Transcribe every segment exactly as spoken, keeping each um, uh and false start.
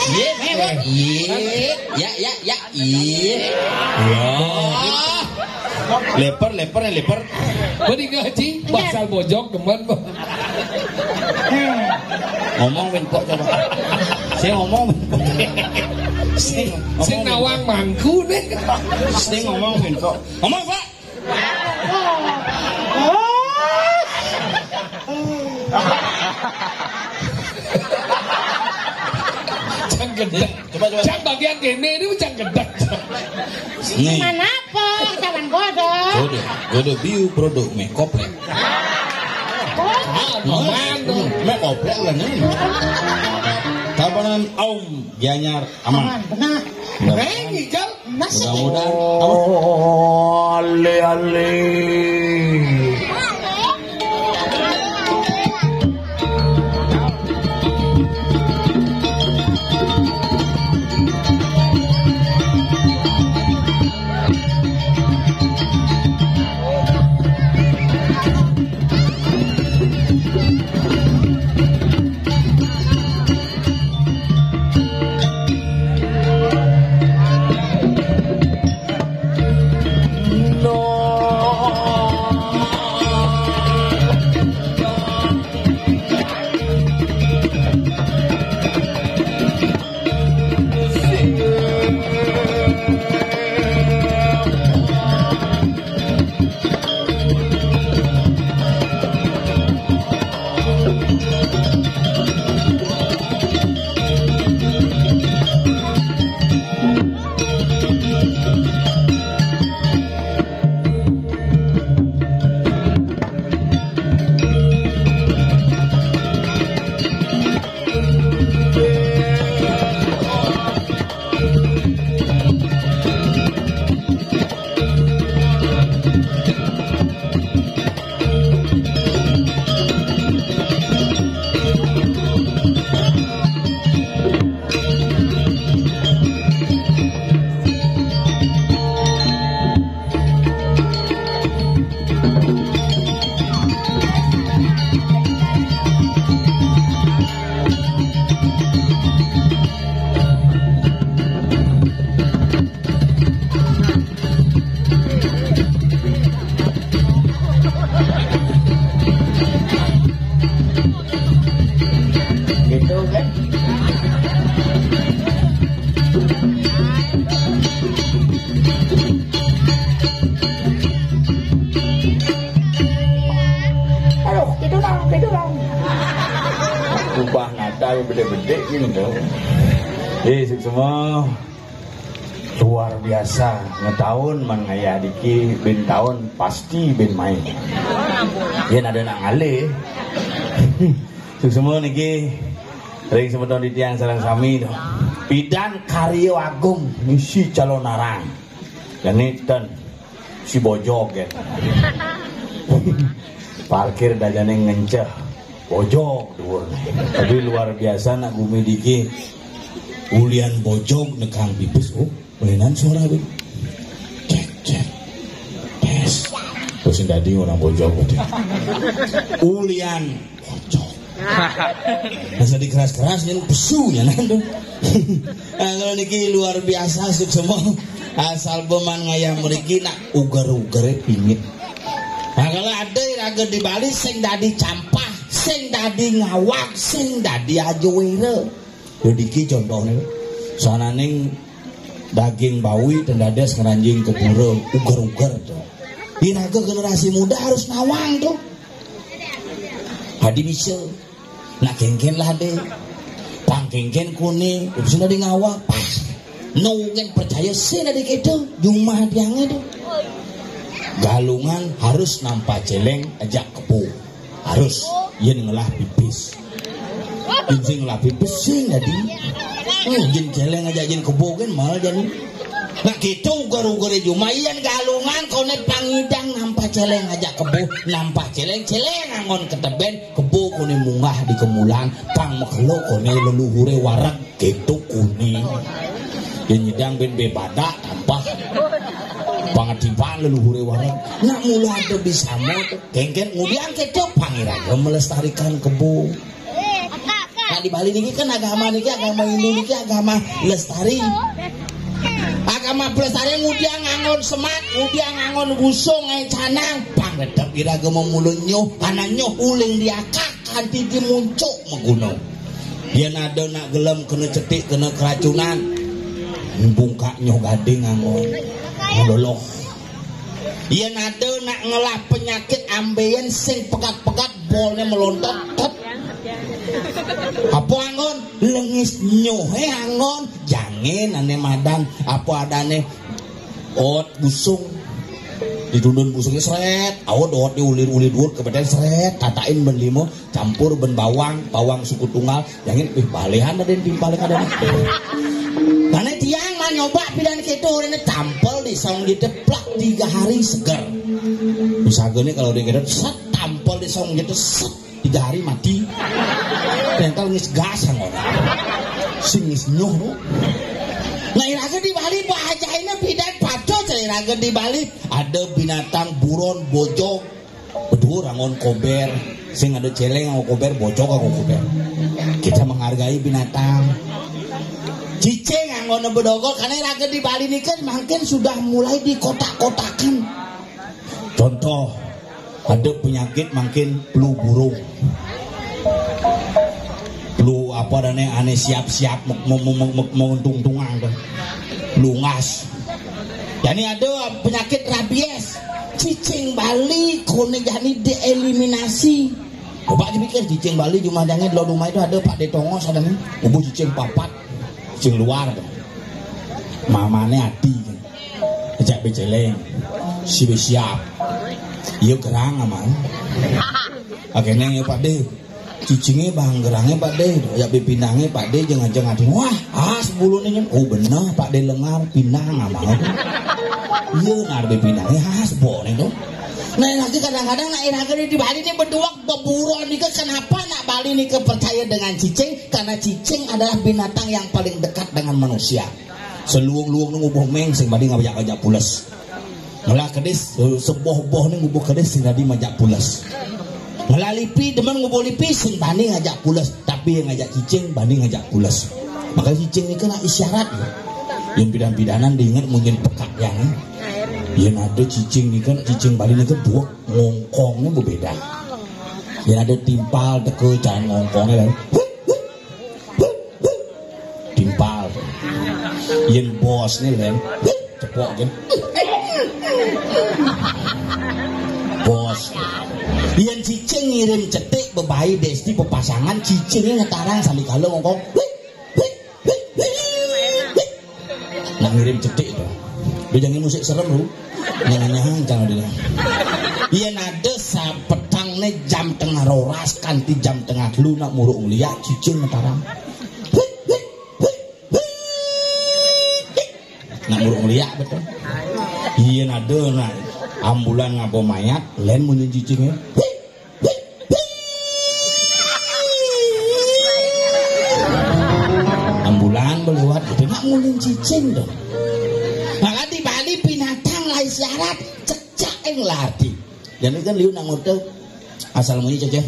Iya, iya, ya, ya, ya, iya. Ya. Leper, leper, leper. Beri ngaji, pasal bojok teman, Bang. Ngomong, Win, kok coba. Saya ngomong, Win, kok. Sing, sing nawang mangku nih. Sing ngomong, Win, kok. Ngomong, Pak. Cang gedek. Coba, coba. Cang bagian gini ini cang gedek. Nih. Mana apa? Cawan bodoh. Bodoh, bodoh biu produk mie koplek. Oh, aman tuh. Mie koplek lah nih. Tabanan Aum Gianyar aman. Aman, benar. Benar. Eh, Ijal. Mudah-mudahan. Ale, ale. Gitu kan? Aduh, tiduran, tiduran. Ubah nada beda-beda gini tuh. Eh, semua luar biasa. Ngetaun man ngayah diki bin taun pasti bin main. Yén ada nak ngalih. Semua niki ring semeton titiang sareng sami to. Pidan karya agung misi calonarang. Jani ten si bojog ya. Parkir dajane ngenceh. Bojog dhuwur. Tapi luar biasa nak gumi diki. Ulian bojog nekang pipis. Oh, menenan suara itu. Cek, cek. Tes. Terus yang tadi orang bojog tadi. Ulian bojog. Masa dikeras-keras nih pesu ya nanti. Nah, kalau niki luar biasa suksema. Asal beman ngayah mriki nak uger-ugere pingit. Nah, kalau ada raga di Bali sing dadi campah, sing dadi ngawak, sing dadi ajawera. Yo diki contohnya. Sananing daging bawi dan dadas ngeranjing ke pura uger-uger tuh. Iraga generasi muda harus nawang tuh. Hadi bisa. Nak kéngkén lah dé. Pang kéngkén kuning, sudah di ngawak, pas. Nungkin percaya sih dari kita, jumah tiangnya tuh. Galungan harus nampa celeng ajak kebo. Harus. Yen ngelah pipis. Yen sing ngelah pipis sing tadi. Hmm, yen celeng ajak yen kebo kan mal jadi. Nah, kita ugar-ugar jumah yen galungan kone pangidang nampa celeng ajak kebo, nampa celeng, celeng anggon keteben, kebo kone munggah di kemulan, pang makelo kone leluhure wareg, keto kone. Yen nyidang ben bebadak, tampah. Pangatipan leluhure wareg. Nak mula ada bisa mo, kéngkén ngudiang keto pangiraga melestarikan kebo. Di Bali niki kan agama niki, agama Hindu niki agama lestari. Agama pelestari ngudiang anggon semak, ngudiang anggon busung, ae canang, pang tetep iraga mamula nyuh, kana nyuh uling diakak kanti dimuncuk magunung. Yen ada nak gelem kena cetik, kena keracunan, bungkak nyuh gading anggon loloh. Yen ada nak ngelah penyakit ambeien sing pegat-pegat, bolne melontot, tot. Apa anggon? Lengis nyuhe anggon. Jangin ane madan, apa adane? Ot busung. Ditundun busunge sret, aut ot diulir-ulir dhuwur kebeten sret, tatain ben lima, campur ben bawang, bawang suku tunggal. Jangin, ih, balehan aden timpale kadene. Karena tiang mah nyoba pidan keto, rene tampel di saung jete plak tiga hari seger. Usagane kalau dia keto, set, tampel di saung jete, set, tiga hari mati. Rental ngis gas anggon. Sing ngis nyuh, no. Nah, iraga di Bali, Pak Hajaina pidan patuh, iraga di Bali. Ada binatang buron bojog, beduur anggon kober, sing ada celeng anggon kober, bojog anggon kober. Kita menghargai binatang. Cicing anggon bedogol, karena iraga di Bali nika mangkin sudah mulai dikotak-kotakan. Contoh, ada penyakit mangkin flu burung. Flu apa adane, ane siap-siap me-, me-, me-, me-, menguntung-untungan tuh. Flu ngas. Jani ada penyakit rabies. Cicing Bali kone jani dieliminasi. Coba dipikir, cicing Bali jumah jangin, lo rumah itu ada Pak De Tongos, ada nih. Ubuh cicing papat, cicing luar tuh. Mamane ati. Ajak beceleng. Si be siap. Iya gerang aman. Akhirnya ya Pak De. Cicinge bang gerange Pak De. Ajak bepindange Pak De, jeng ajeng ati. Wah, as bulune nyen. Oh bener Pak De lengar pindang aman. Iya ngar bepindange as bone tuh. Nah, lagi kadang-kadang nak iraga di Bali ini berdua beburon nika, kenapa nak Bali nika percaya dengan cicing? Karena cicing adalah binatang yang paling dekat dengan manusia. Seluung-luung nu ngubuh meng sing bani ngajak-ngajak pules. Ngelah kedis, se-, seboh-boh ni ngubuh kedis sing dadi majak pules. Ngelah lipi, demen ngubuh lipi sing bani ngajak pules. Tapi yang ngajak cicing bani ngajak pules. Maka cicing ni kena isyarat. Yang pidan-pidanan diingat munyin pekak yang. Yang ada cicing ni kan, cicing Bali ni kan buak ngongkong ni berbeda. Yang ada timpal teka jangan ngongkong ni kan. Timpal. Yen bos ni, Len, cepok je. Bos. Yen cicing ngirim cetik bebai desti bepasangan, cicingnya ngetarang sambil kalau ngongkong. Wih, wih, wih, wih, wih. Nak ngirim cetik tu. Dia jangan musik serem tu. Nyang-nyang jangan dia. Yen ada sapetang ni jam tengah roras kanti jam tengah telu nak muruk ngeliat cicing ngetarang. Nak muruk ngeliat betul. Iya nada nak ambulan ngapa mayat, len munyin cicingnya. Ambulan berlewat gitu, nak munyin cicing dong. Maka di Bali binatang lain syarat, cecak yang lari. Jadi kan liu nak ngotot asal munyi cecak.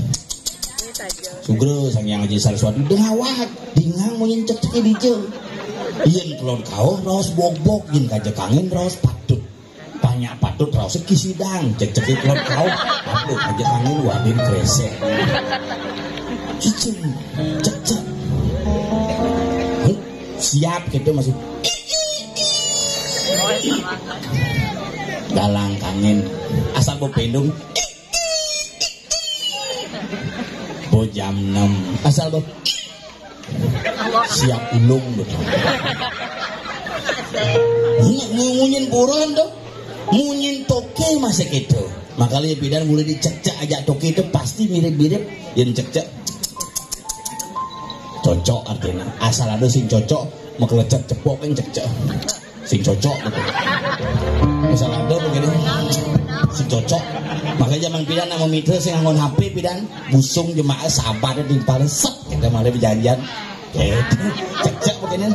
Sugra Sang Hyang Aji Saraswati dengawat, dingang munyin cecek dija. Yen kelon kauh raos bogbog, yen kaja kangin raos patut. Panyak patut raos kisidang, cecek kelon kauh. Apa kaja kangin wadin kresek. Cicing, cecek. Siap kita masih. Dalang kangin. Asal bependung. Bo jam enam. Asal bo siap ulung betul. Munyin buron tuh. Munyin toke masih gitu. Makanya bidan boleh dicecek aja toke itu pasti mirip-mirip yang cecek. Cocok artinya. Asal ada sing cocok, mekelecet cepok kan cecek. Sing cocok gitu. Misal ada begini, sing cocok. Makanya zaman pidan nama mitra sing nganggon H P pidan, busung jemaah sabar di paling set kita malah berjanjian. Gitu. Cek-cek begini.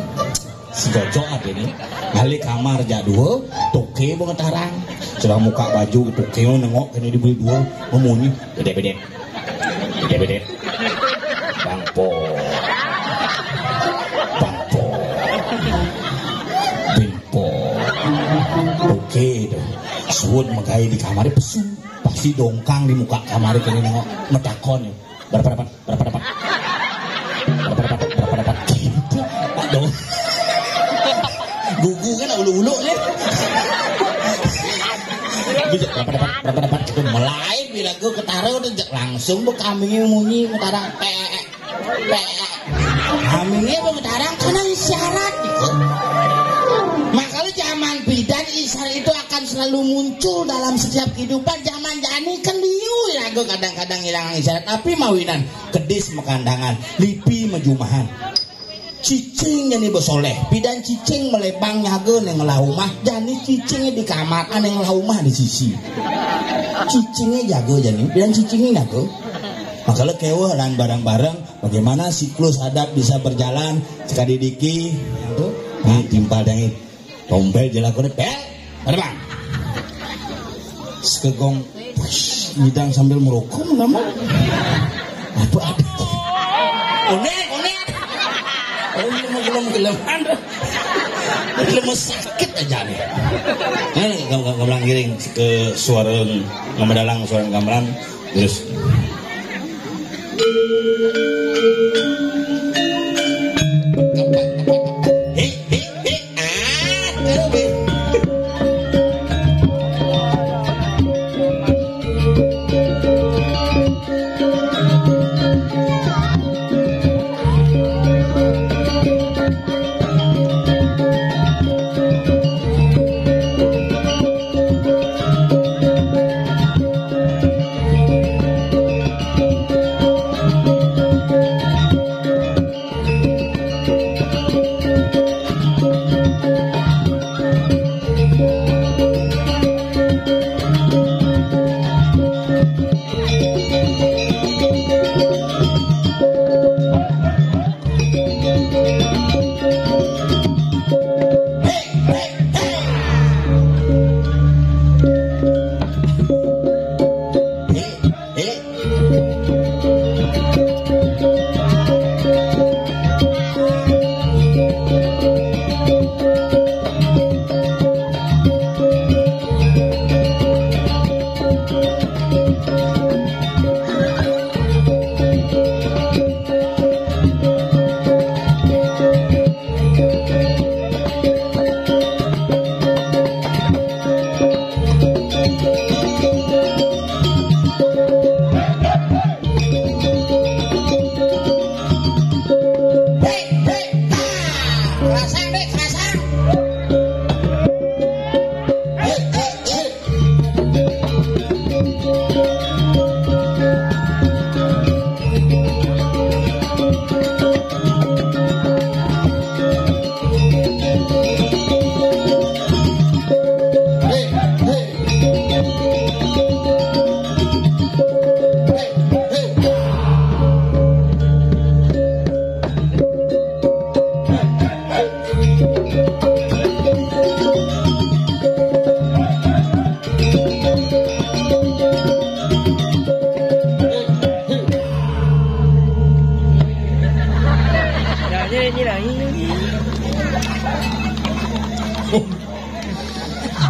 Sing cocok apa ini? Balik kamar jadul, toke banget tarang. Sedang muka baju, toke nengok kena dibeli dua, memunyi, bede-bede. Bede-bede. Bangpo. Suwun megai di kamare pesu. Pasti dongkang di muka kamare kene nengok, metakon. Berapa dapat? Berapa dapat? Berapa dapat? Berapa dapat? Gitu. Aduh. Gugu kan ulu-ulu nih. Berapa dapat? Berapa dapat? Gitu, mulai bila gue ketara udah langsung bu kambingnya munyi, ketara. Pe, pe. Kambingnya bu ketara karena isyarat gitu. Makanya zaman bidan isyarat itu akan selalu muncul dalam setiap kehidupan. Zaman jani kan liu ya gue kadang-kadang hilang isyarat. Tapi mawinan kedis mekandangan, lipi mejumahan. Cicing jani besoleh, bidan cicing melebang nyaga neng ngelah umah, jani cicingnya di kamar, neng ngelah umah di sisi. Cicingnya jaga jani, bidan cicingnya jaga. Makanya keweh lan bareng-bareng, bagaimana siklus adat bisa berjalan, sekali diki, itu, nah, timpal dangit. Tompel jelakone, "Bel, ada bang?" Sekegong, push, ngidang sambil merokok, nama? Apa ada? Konek, konek. Oh, ini mau gelem-geleman. Gelem sakit aja nih. Nah, gam-, gam-, gamelan ngiring ke suara ngamadalang, suara gamelan. Terus. Hei, hei, hei. Ah, aduh, hei.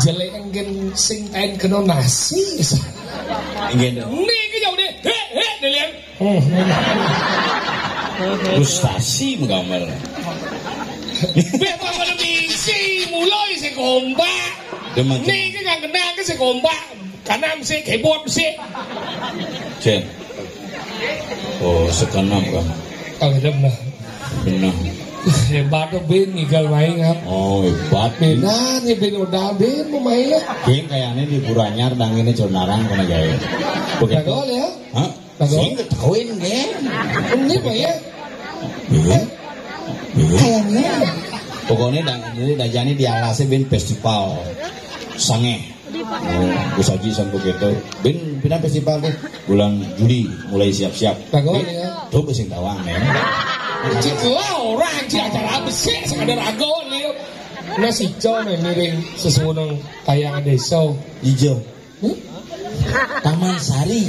Jelek enggen sing kain kena nasi. Enggen. Niki jauh deh. Hek, hek, dilihat. Frustasi menggambar. Beh, apa pada misi mulai sekompak. Demen. Niki nggak kenal ke sekompak. Karena mesti keyboard mesti. Cen. Oh, sekenam kan. Oh, demen. Benar. Hebat tuh, Bin, ngigal main kan. Oh, hebat. Bin, nah, nih Bin udah Bin mau main ya. Bin kayaknya di Buranyar dang ini Culnarang kena gaya. Begitu. Kagak ya? Hah? Kagak. Sing ketahuin, Gen. Ini apa ya? Iya. Iya. Kayaknya. Pokoknya dang ini dajani di alasnya Bin festival. Sange. Oh, Bu Saji sampai gitu. Bin, pina festival tuh bulan Juli mulai siap-siap. Bagus, ya. Tuh sing tawang, ya. Cik lah orang cik acara apa sih sekadar ago nih. Nasi hijau nih miring sesuunung kayangan desa. Hijau. Hmm? Taman Sari.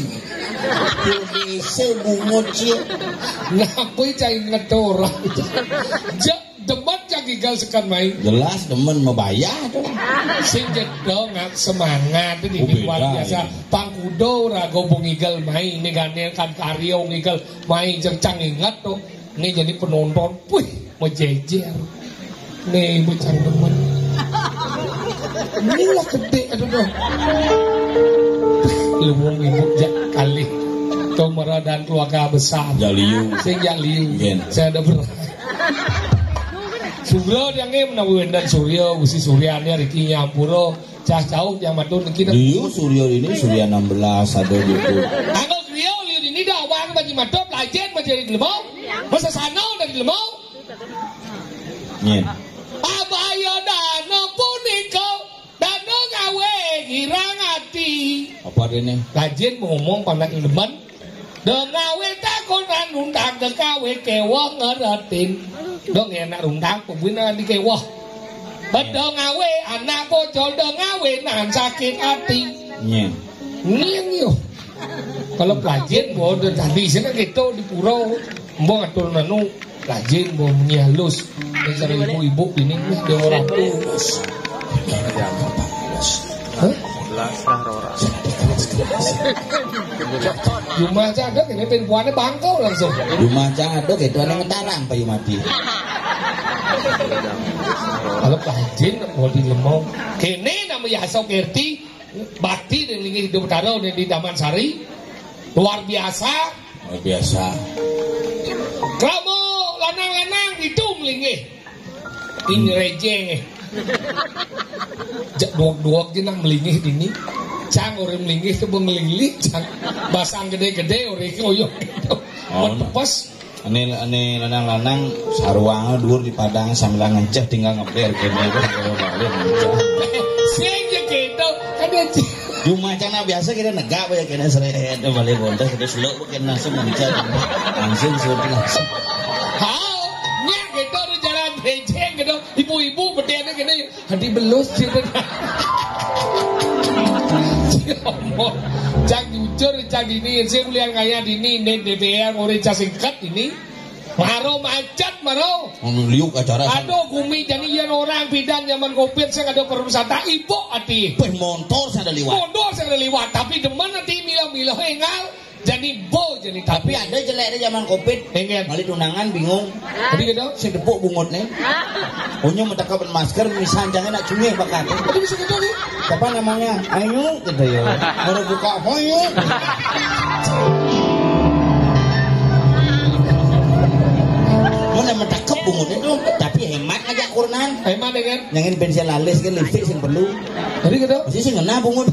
Desa Bungut sih. Nah, aku cai ngetor. Jak debat cak Ngigel sekan mai. Jelas demen mabayah to. Sing jedong semangat ini. Oh, luar biasa. Pang kuda raga ngigel mai, ini gane kan karya ngigel mai, cang inget to. Ini jadi penonton. Wih, majejer. Nih, ibu cang demen. Inilah gede, aduh, duh. Luwung ibu jak kalih. Tomara dan keluarga besar. Jak liu. Sing jak liu. Nggih. Saya ada berat. Sugra tiange menawi wenten Surya, Gusti Suryane riki nyampura. Cah cauh tiang matur niki. Liu Surya ini, Surya enam belas ada gitu. Anggo griya liu dini dah awang bagi matur, lajen menjadi lemau. Masasana dari lemau. Nggih. Abaya dana punika dana gawe girang ati. Apa rene? Lajen ngomong panak demen. Dengawe takonan rundang, dengawe kewah ngeretin. Dong enak rundang, pembina di kewah. Bedengawe anak bocor, dengawe nan sakit ati. Nyen. Nyen yo. Kalau pelajin bodo tadi sini gitu di pura. Mbok atur nanu. Rajin, bo, munyi halus. Nek cara ibu-ibu ini, wis, dia orang tuh. Hah? Belas lah, Rora. Jumah cah ada, ini perempuannya bangkau langsung. Jumah cah ada, gitu, ada ngetarang, Pak Yumadi. Kalau Pak Haji, mau di lemong. Kene nama Yasa Kerti, bakti dan linggih hidup Betara dan di Taman Sari. Luar biasa. Luar biasa. Krama lanang-lanang itu melinggih. Ini rejeng, eh. Jak duok-duok je nang melinggih dini. Cang orang melinggih ke bengelili, cang. Basang gede-gede orang koyok gitu. Oh, nah. Pas. Ini, ini lanang-lanang saruang dhuwur di padang sambil ngeceh tinggal ngeper kene itu kalau balik ngeceh. Sing je gitu. Kan dia Cuma cana biasa kita negak ya kena seret balik bontas kita seluk kena langsung mencet langsung suruh langsung. Hao, nyak gitu di jalan beceng gitu. Ibu-ibu bedene kene hadi belus gitu. Cang jujur, cang dini, sing ulian kaya dini, nek D P R ora cah singkat ini. Maro macet, maro. Liuk acara. Aduh, gumi jani yen orang bidan zaman covid sing ada pariwisata, ibu ati. Weh, montor sing ada liwat. Montor sing ada liwat, tapi demen ati milah-milah engal. Jani bo, jani tapi ada jelek di zaman covid. Enggak. Balik tunangan bingung. Jadi gitu. Sing tepuk bungut nih. Punya metekap masker, misan jangan nak cumi bakat. Tapi bisa gitu nih. Siapa namanya? Ayo, gitu ya. Baru buka, ayo. Mun yang metekep bungut itu, tapi hemat aja kurnan. Hemat ya kan? Yang ini bensin lalis kan listrik sing perlu. Jadi gitu. Masih sih ngena bungut.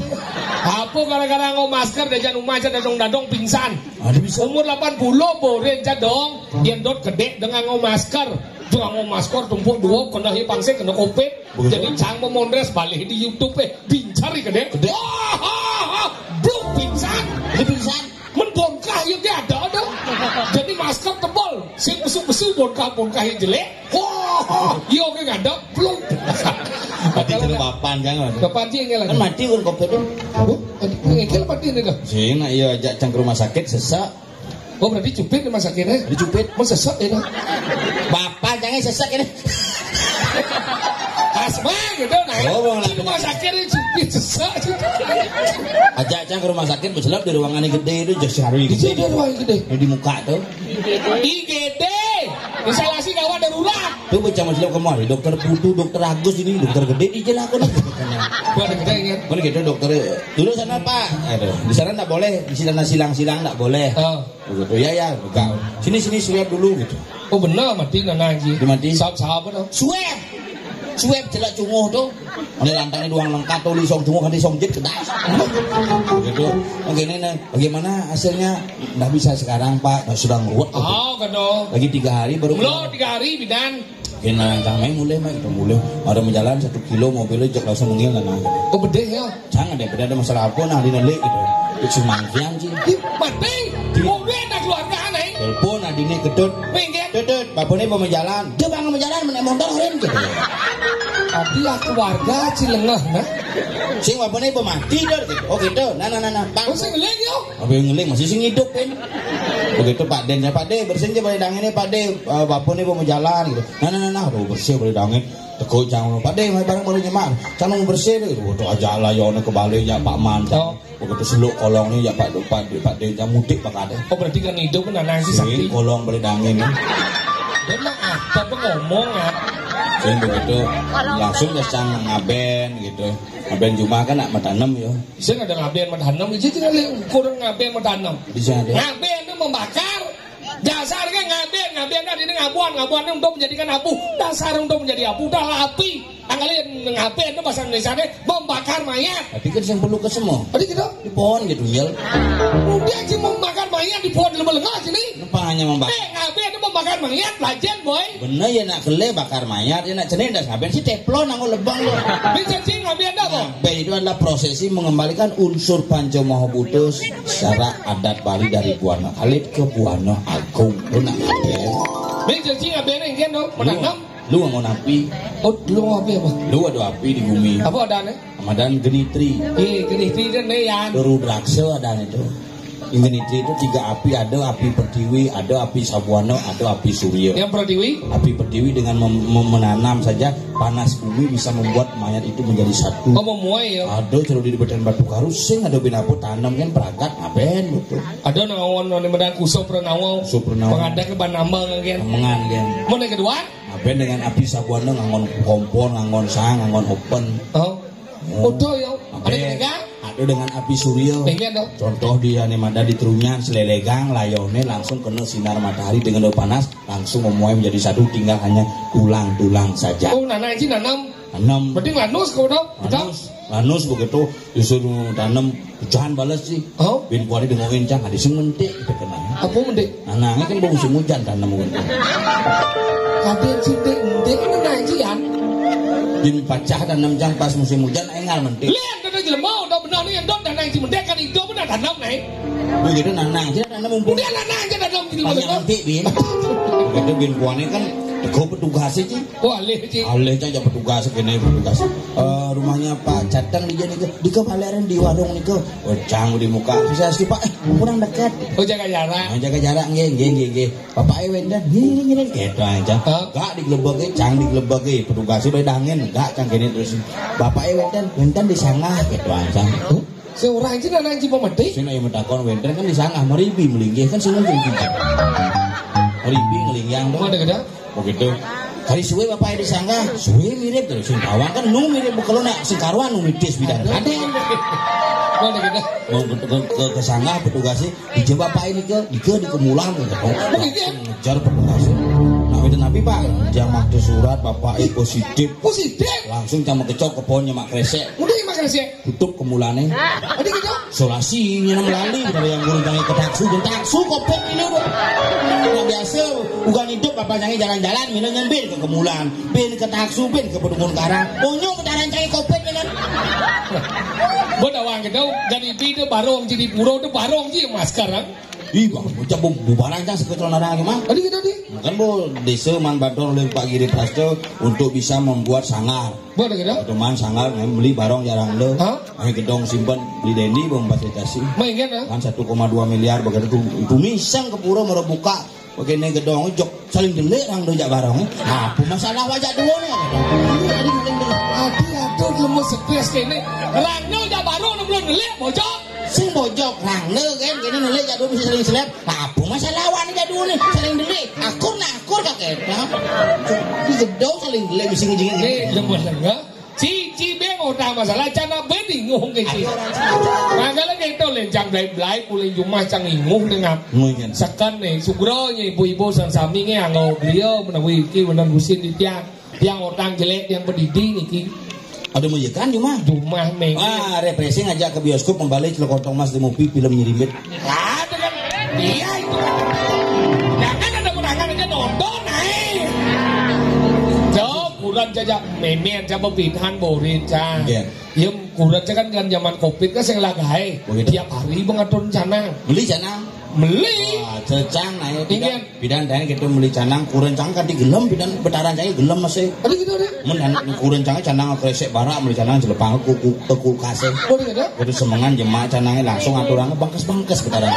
Apa gara-gara nggo masker, dajan rumah aja dadong-dadong pingsan. Ada bisa. Umur delapan puluh boleh aja dong. Dia dot gede dengan nggo masker. Dengan nggo masker tumpuk dua kena hi pangse kena covid. Begitu. Jadi cang memondres balik di YouTube eh. Bincar ya gede. Gede. Wah, ha, ha. Bluk pingsan. Ini pingsan. Men bonkah ya dia ada ada. Jadi masker tebal. Sing besu-besu bonkah bonkah yang jelek. Wah, iya oke ngadep. Bluk. Mati kena papan jangan. Kapan sih enggak Kan lagi? Mati kan covid itu. Oh, ini kan mati ini dah. Sing nak iya ajak cang ke rumah sakit sesak. Oh, berarti cupit rumah sakitnya? Dicupit. Mau sesak ini. Bapak jangan sesak ini. Asma gitu nah. Oh, mau Di rumah sakit ini cupit sesak. Ajak cang ke rumah sakit, berselap di ruangan yang gede itu, jas hari Di gede. Sini ruang gede. Yang di muka tuh. I G D. Instalasi gawat darurat. Tuh bocah maksudnya kemari, dokter Putu, dokter Agus ini, dokter gede di jalan aku nih. Gua ada gede ingat. Mana gitu dokter? Dulu sana Pak. Aduh, di sana nggak boleh, di sana silang-silang nggak boleh. Oh. Begitu ya ya, pegang. Sini sini swab dulu gitu. Oh benar mati nana ji. Dimati. Sahab sahab apa tuh? Swab. Swab jelek cunguh tuh. Ini lantangnya doang lengkap tuh, di song cunguh kan di song jet kedas. Gitu. Oke ini nih, bagaimana hasilnya? Nggak bisa sekarang Pak, sudah ngeruwet. Oh, gitu. Lagi tiga hari baru. Belum tiga hari bidan. Kena kami mulai mah kita mulai. Ada menjalan satu kilo mobilnya jek langsung mengil nah. Oh bedeh ya. Jangan deh, bedeh ada masalah apa nah di nelik gitu. Itu semangkian sih. Ih, mati. Di- Mobil ada keluarga aneh. Telepon adine gedut. Minggir. Gedut, babone mau menjalan. Dia bangun menjalan menek motor rin gitu. Tapi ya keluarga cilengeh nah. Sing bapane apa mati, Dor? Gitu. Oh, gitu. Nah, nah, nah, nah. Bang. Oh, sing ngeling, yo? Apa yang ngeling? Masih sing hidup, kan? Begitu Pak Den, ya, "Pak De, bersihin aja bale dangene, Pak De. Eh, bapane apa mau jalan?" Gitu. Nah, nah, nah, nah. Aduh, bersih bale dangen. Teko cang, "Pak De, mari bareng bale nyemak." Cang mau bersih, gitu. Waduh, aja lah, ya, ono kebalik, ya, Pak Man. Oh. Begitu seluk kolong nih, ya, Pak, Pak, Pak De, cang mudik, Pak Kade. Oh, berarti kan hidup kan anak si Sing sakti. Kolong bale dangen. Dia mah apa pengomong, ya? Sing begitu, langsung ke sang ngaben, gitu. Ngaben Jumat kan nak matanem, ya. Sing ada ngaben matanem, itu tinggal ukur ngaben matanem. Bisa ada. Ngaben itu membakar. Dasar kan ngaben, ngaben kan ini ngabuan, ngabuan itu untuk menjadikan abu. Dasar untuk menjadi abu, dah api. Anggalin ngaben itu bahasa Indonesia nih, membakar mayat. Tapi kan yang perlu ke semua. Tadi gitu. Di pohon gitu, Yel. Kemudian si membakar mayat di pohon lembah lengah sini. Apa hanya membakar? Eh, ngaben itu membakar mayat, lajen, boy. Bener ya, nak kele bakar mayat, ya nak cening das ngaben si teflon anggo lebang lo. Bisa sih ngaben ada, boy. Ngaben itu adalah prosesi mengembalikan unsur Panca Maha Buddha secara adat Bali dari Buana Alit ke Buana Agung. Lu nak ngaben? Bisa sih ngaben, kan, no? Menanam. Lu ngangon api. Oh, lu ngangon api apa? Lu ada api di bumi. Apa adane? Ramadan genitri. Iya, genitri itu nih, Yan. Rudraksa adane itu. Yang genitri itu tiga api, ada api pertiwi, ada api sabuana, ada api surya. Yang pertiwi? Api pertiwi dengan mem- mem- menanam saja panas bumi bisa membuat mayat itu menjadi satu. Oh, memuai ya. Ada cerudi di Batan Batu Karus, sing ada binapu tanam kan peragat ngaben gitu. Ada nawon, nawon medan kusop nawon. Kusop nawon. Pengadak ke banambang kan. Mengan kan. Mana kedua? Ngaben dengan api sabuana nganggon kompor, nganggon sang, nganggon open. Oh. Oh. Udah ya. Ada Ngaben. Ketiga? Ada dengan api surya. Pengen dong. Contoh dia nih, mada di Trunyan, selelegang, layone langsung kena sinar matahari dengan panas, langsung memuai menjadi satu, tinggal hanya tulang-tulang saja. Oh, nanam sih nanam. Enam. Berarti lanus kau dong. Betul. Lanus, lanus begitu. Disuruh tanam, hujan balas sih. Oh? Bin kuali dengokin cang, ada sing mentik, gitu kena. Apa mentik? Nah, nah, ini kan musim hujan tanam mungkin. Ada sing mentik, mentik, mentik, hujan. Bin pacah tanam cang pas musim hujan, engal mentik. Lihat, ada jelema, udah benar nih, yang dot, dan yang si mentik kan itu benar tanam, nih. Begitu, nah, nah, kita tanam mumpung. Dia lah, nah, aja tanam di banyak mana? Mentik, bin. Begitu, bin kuali kan, teguh petugas sih. Oh, alih, Cik. Alih aja petugas, kene petugas. Eh, rumahnya Pak Cateng di nika, di ke Paleran di warung nika. Oh, cang di muka. Bisa sih, Pak. Eh, kurang dekat. Oh, jaga jarak. Nah, jaga jarak, nggih, nggih, nggih, nggih. Bapak e wenten, nggih, nggih, nggih, gitu aja. Hah? Gak digelebek, cang digelebek, petugas itu dangin, gak cang kene terus. Bapak e wenten, wenten di sana, gitu aja. Huh? Seorang aja nang Cipameti. Sing ayo metakon wenten kan di sana, meribi melinggih kan sing mungkin gitu. Meribi ngelingyang tuh. Mana kena? Begitu. Hari suwe bapak di sana, suwe mirip terus. Sing kawan kan nu mirip, kalau nak sing karuan nu mitis bidang. Ada. Mana kena? Mau ke, ke, ke, ke sana petugasnya, dicoba Pak ini ke, di ke, di kemulan gitu. Begitu ya? Ngejar petugasnya. Nah, itu nabi Pak, jam waktu surat bapak e positif. Positif? Langsung sama kecok ke pohonnya Mak Kresek. Udah ya, Mak Kresek? Tutup kemulane. Tadi gitu? Solasi nyana melali dari yang guru jangan ketaksu, ketaksu kopet ini udah. Nah, biasa bukan hidup apa jangan jalan-jalan, mina nyembir ke kemulan, bin ketaksu, bin ke pedungun karang, onyong putaran cai kopet ini. Buat awang gitu, jadi itu barong jadi puro itu barong sih mas sekarang. Ih, bagus bocah bu bubaran cang seketul narang mah. Tadi gitu di. Kan bu desa man bantu oleh Pak Giri Prasto untuk bisa membuat sanggar. Boleh gitu? Teman sanggar, eh, beli barong jarang lo. Hah? Eh, gedong simpen, beli Dendi, bom fasilitasi. Main kan, ah? Kan satu koma dua miliar begitu tuh. Itu misang ke pura mau buka. Begini gedong, jok, saling delik orang dojak barong. Eh. Apa masalah wajak dua nih? Iya, tadi saling delik. Adi, aduh, lemu stres kene. Rangno jak barong, belum delik, bocok. Sing bojok, rangno kan, kene delik jak dua bisa saling selep. Apa masalah awak ni jak dua ni? Saling delik. Akur nak akur kakek. Nah. Di gedong saling delik, bisa ngejingin. Eh, lemu lengah. Cici beng otak masalah cana beningung ke ci. Makanya kita lencang belai-belai puling jumah cang inguh dengan. Mungkin. Sekan nih, sugro nih, ibu-ibu sang sami nih, anggo beliau menawi iki menan gusin di tiang. Tiang otak jelek, tiang pedidi niki. Ada mau kan jumah? Jumah meng. Wah, refreshing aja ke bioskop, membalik celok kantong mas di mobil film nyirimbit. Ada kan? Iya itu kan. Jangan ada menangan aja nonton, naik. Jauh. Jaja mémé aja pepinhan borin, Cang. Nggih. Ya, kuran kan, kan zaman covid kan sing lagaé. Oh, gitu. Tiap hari mengatur canang. Beli canang. Beli. Wah, cecang nah ya. Pidan, pidan dan gitu beli canang, kuran cang kan digelem, pidan betaran cang gelem masih. Ada gitu, ada. Men kuran cang canang kresek barak, beli canang jelepang ku, ku, ke kulkas. Oh, ada gitu. Kudu semengan jemak canangnya langsung aturannya bangkes-bangkes betaran.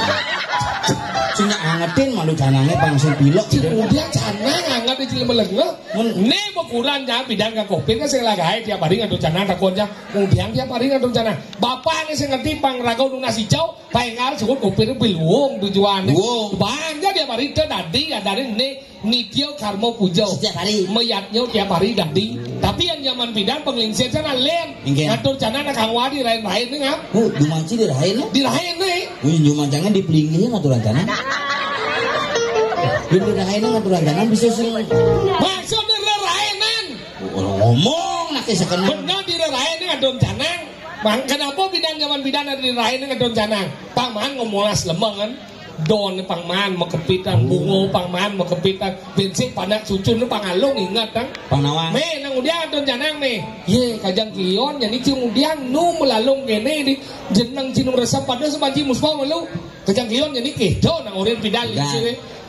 Sing angetin malu canangnya pang sing pilek gitu. Kemudian canang anget di jelema lenga. Mun né ukuran ya bidang ka covid kan sing lagaé tiap hari ngatur canang takon ya. Kemudian tiap hari ngatur canang. Bapak né sing ngerti pang raga nunas hijau, paéngal sebut covid piluwung tujuan. Wong. Banja tiap hari té dadi adané né nitya karma puja. Setiap hari. Mayatnya tiap hari dadi. Tapi yang zaman bidang penglingsir sana lén. Inggih. Ngatur canang nak kang wadi rain-rain né ngap. Oh, dumaci dirain, ya? Dirain né. Wih, cuma jangan dipelinggihin aturan tanah. Yang dirain aturan tanah bisa sih. Maksudnya rerainan. Ngomong nak sekan. Benar di rerain aturan tanah. Bang, kenapa bidang zaman bidang ada di rain aturan tanah? Paman ngomolas lemah kan? Don pangman makepitan, bungo pangman makepitan, bensin panak cucun pangalung ingat kan? Panawang. Mé nang udiang aturan tanah mé. Yé, kajang kion, jadi cung udiang nu melalung kéné di jeneng jinung resep pada sebanci muspa malu. Kejang kion jadi kéto nang orin pidal.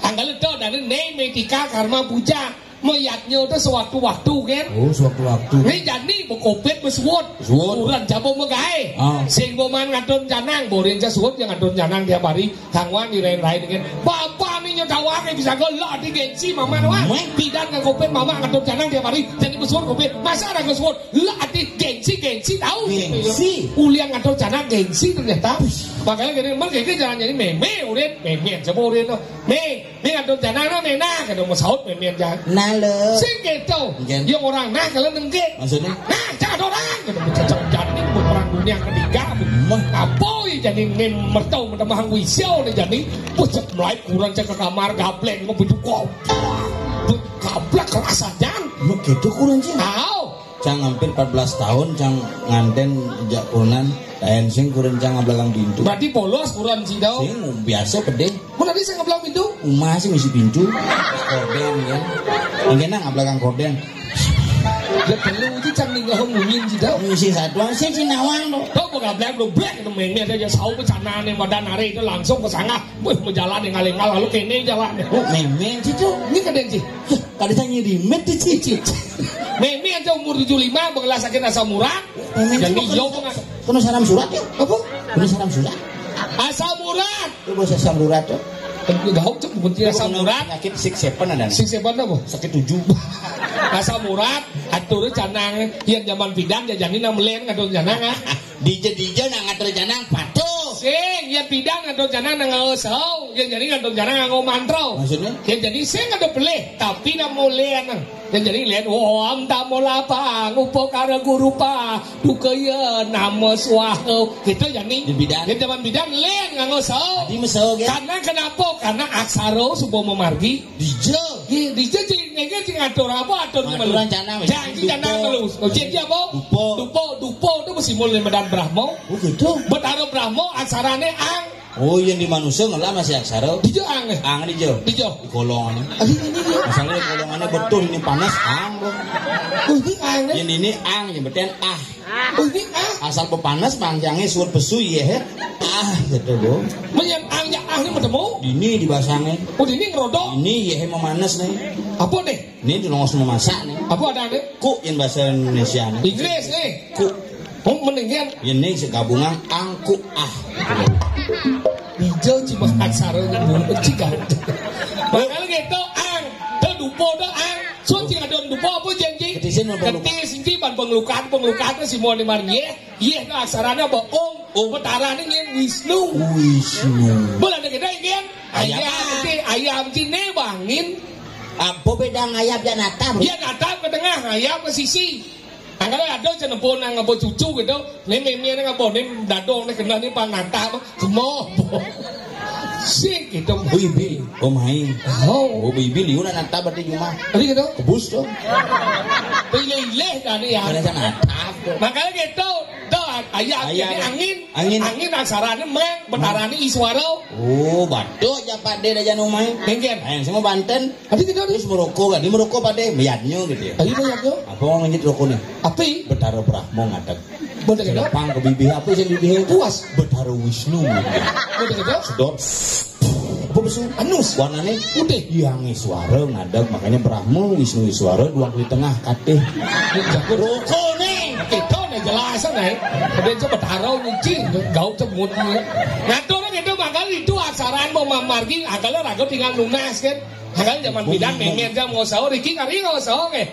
Anggale to dane né metika karma puja. Mayatnya to sewaktu-waktu kan. Oh, sewaktu-waktu. Né jani bekopit besuwut. Suwut. Uran jabo megaé. Ah. Sing boman ngadon janang, borin ja suwut yang ngadon janang tiap hari. Kangwan dirain-rain kan. Bapak ni nyodawake bisa go lah di gengsi mama wah. Pidan kan kopit mama ngadon janang tiap hari. Jadi besuwut kopit. Masa ada besuwut? Lah ati gengsi, gengsi tahu. Gengsi. Uliang ngadon janang gengsi ternyata. Makanya gini, emang gengsi jangan jadi mémé urin, mémé aja urin. Mé, mé ngadon janang no, mé nah, kada mau saut mémé aja. Nah, lho. Sing gitu. Nggih. Yang orang nah kalau nengke. Maksudnya? Nah, jangan orang. Kada mau cocok jadi perang dunia ketiga. Mah. Apa ya jadi ngin mertau metemah wisyo nih jadi. Pucet mulai kurang cek ke kamar gablek mau bujuk kok. Gablek kerasa jan. Mau gitu kurang sih. Tahu. Cang hampir empat belas tahun cang nganten jak kurenan, lain sing kuren cang ngablakang pintu. Berarti polos kuren sih tau. Sing biasa pedih. Mun tadi sing ngablakang pintu? Uma sih ngisi pintu. Korden ya. Mungkin nang ngablakang korden. Ya perlu itu cang nih ngomongin sih tau. Ngisi satuan sih si nawang tuh. Tau kok ngablak lu blek itu mainnya aja sau bencana nih badan hari itu langsung ke sana. Wih, mau jalan yang ngalengal lalu kene jalan. Oh, mémé sih tuh. Ini kadang sih. Kada tanya limit di cici. Mémé aja umur tujuh lima, begelas sakit asam urat. Mémé jadi itu yo kena, kena saram surat ya? Apa? Kena saram surat. Asam urat. Itu bahasa asam urat tuh. Gaul cek bukan asam urat. Penyakit six seven ada. Six seven apa? Sakit tujuh. Asam urat, atur canang, yang zaman pidan jajanin nang melen ngadon canang ah. Dija-dija nang ngatur canang patuh. Sing, yang pidan ngadon canang nang ngausau, yang jadi ngadon canang nganggo mantra. Maksudnya? Yang jadi sing ada pelih, tapi nang mulian. Yang jadi lihat, wah, am tak mau lapang, upo kara guru pa, duka ya nama swaha. Gitu jadi. Di bidan. Yang zaman bidan, lian nganggo sau. Di mesau, gitu. Karena kenapa? Karena aksara subo memargi. Dija. Nggih, dija sing niki sing ngatur apa atur. Ngaturan canang wis. Janji canang terus. Oh, janji apa? Dupa. Dupa, dupa itu mesti mulai medan Brahma. Oh, gitu. Betara Brahma aksarane ang. Oh, yang di manusia ngelah masih aksara. Dija ang. Ang dija. Dija. Di golongan. Masalahnya golongannya betul ini panas ang, Bro. Oh, ini ang. Ini ini ang yang betul ah. Oh, ini ah. Asal bepanas panjangnya suwet pesu ya. Ah, gitu, Bro. Menyan ang ya ah ini bertemu. Ini dibasangnya. Oh, ini ngerodok. Ini ya memanas nih. Apa deh? Ini tuh nongos memasak nih. Apa ada nih? Ku yang bahasa Indonesia nih. Inggris nih. Ku. Oh, mendingan. Ini segabungan angku ah. Hijau cuma aksara nyambung ciga. Makanya gitu ang. Tuh dupo tuh ang. Suci ngadon dupo apa janji? Ketisin apa lupa? Ketis iki ban pengelukan, pengelukan tuh si mau di marnie. Yeh tuh aksaranya apa? Ong. Ong. Petarane nyen Wisnu. Wisnu. Bola ada kita ingin. Ayam. Ayam iki, ayam cine bangin. Apa beda ngayap ya natap? Ya natap ke tengah, ngayap ke sisi. Angkara ada cenepon nang apa cucu gitu. Nih mémé nang apa nih dadong nih kena nih pang natap. Semua. Sik gitu. Oh, ibi, oh, mai. Oh. Oh, ibi liu nak natap berarti cuma. Tadi gitu. Kebus tuh. Pilih-pilih tadi ya. Ada sana natap tuh. Makanya gitu. Tuh, Ayah, ayah, jadi angin. Angin. Angin aksarané mang, betarané iswara. Oh, batuk ja Pak Dé dah jano mang. Kéngkén. Ayo, semua Banten. Adi kita terus merokok kan, di merokok Pak Dé, meyadnyo gitu ya. Ayo, meyadnyo. Apa orang ngenyit rokoknya? Api. Betara Brahma ngadeg. Bener gitu. Sedepang ke bibih apa sih bibih? Puas. Betara Wisnu gitu. Bener gitu. Sedot. Apa besu? Anus. Warnanya putih. Yang iswara ngadeg, makanya Brahma, Wisnu, Iswara, duang di tengah, katih. Jago rokok nih. Kita nih jelasan nih. Ada aja betara nyicing, gaul cemut nih. Ngatur gitu, makanya itu aksaraan mau mamargi, akal raga tinggal lunas kan. Akal zaman bidan, memang. Mémé aja mau sahur, iki kari mau sahur nih.